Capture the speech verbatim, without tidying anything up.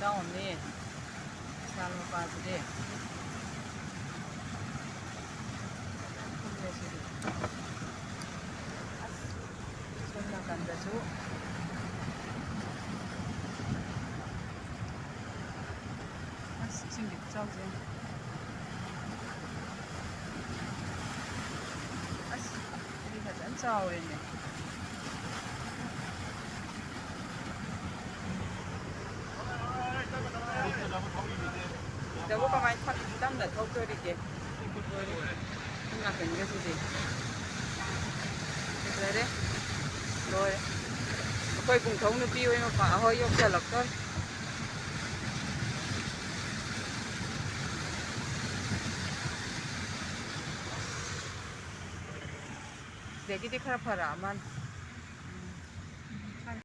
ꯌꯥꯎꯔꯝꯅꯤ꯫ ꯁꯥꯜ ꯃꯄꯥꯁꯤꯗꯤ꯫ ꯐꯖꯅ ꯐꯨꯜꯂꯦ ꯁꯤꯗꯤ꯫ ꯑꯁ, ꯁꯣꯝ ꯅꯥꯀꯟꯗꯁꯨ꯫ ꯑꯁ, ꯏꯁꯤꯡꯒꯤ ꯈꯨꯆꯥꯎꯁꯦ ꯌꯦꯡꯉꯨ꯫ ꯑꯁ, ꯁꯤꯗꯤ ꯐꯖꯅ ꯆꯥꯎꯔꯦꯅꯦ꯫ ꯁꯤꯗꯕꯨ ꯀꯃꯥꯏꯅ ꯊꯝ-, ꯇꯝꯅ ꯊꯧꯗꯣꯔꯤꯒꯦ? ꯁꯣꯝ ꯅꯥꯀꯟꯒꯁꯤꯗꯤ꯫ ꯐꯖꯔꯦ꯫ ꯂꯣꯏꯔꯦ꯫ ꯑꯩꯈꯣꯏ ꯄꯨꯡꯊꯧ ꯅꯨꯄꯤ ꯍꯣꯏ ꯃꯄꯥ ꯍꯣꯏ ꯌꯧꯁꯜꯂꯛꯇꯣꯔꯦ꯫ ꯁꯤꯗꯒꯤꯗꯤ ꯈꯔ ꯐꯔꯛꯑ ꯃꯥꯜꯂꯦ꯫